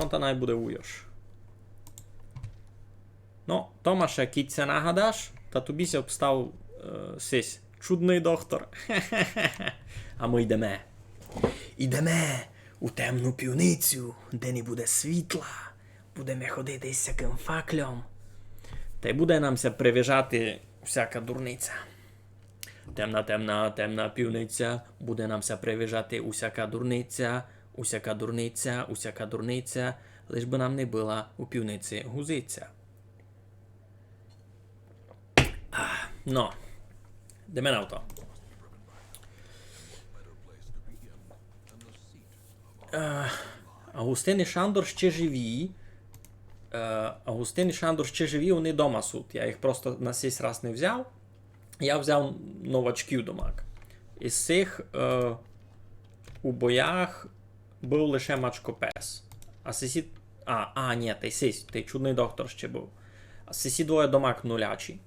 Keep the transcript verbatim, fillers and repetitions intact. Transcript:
та най буде уйош. Но, Томаше, кідь ся нагадаш, та тобі ся обстав, е, сись чудный доктор. А мы йдеме. Йдеме у темну пивницю, де не буде світла. Будеме ходити з сякым факльом. Тай буде нам ся привижати усяка дурниця. Темна, темна, темна пивниця, буде нам ся привижати усяка дурниця, усяка дурниця, усяка дурниця, лиш бы нам не была у пивниці гузиця. А, но, йдеме на то. Е, Августин і Шандор ще живі. Е, Августин і Шандор ще живі, они дома суть. Я їх просто на сись раз не взяв. Я взяв новачків домак. Із сих, е, у боях быв лише Мачкопес. А сесі... А, а, ні, тай сись, тай чудный доктор ще быв. А сесі двоє домак нулячі.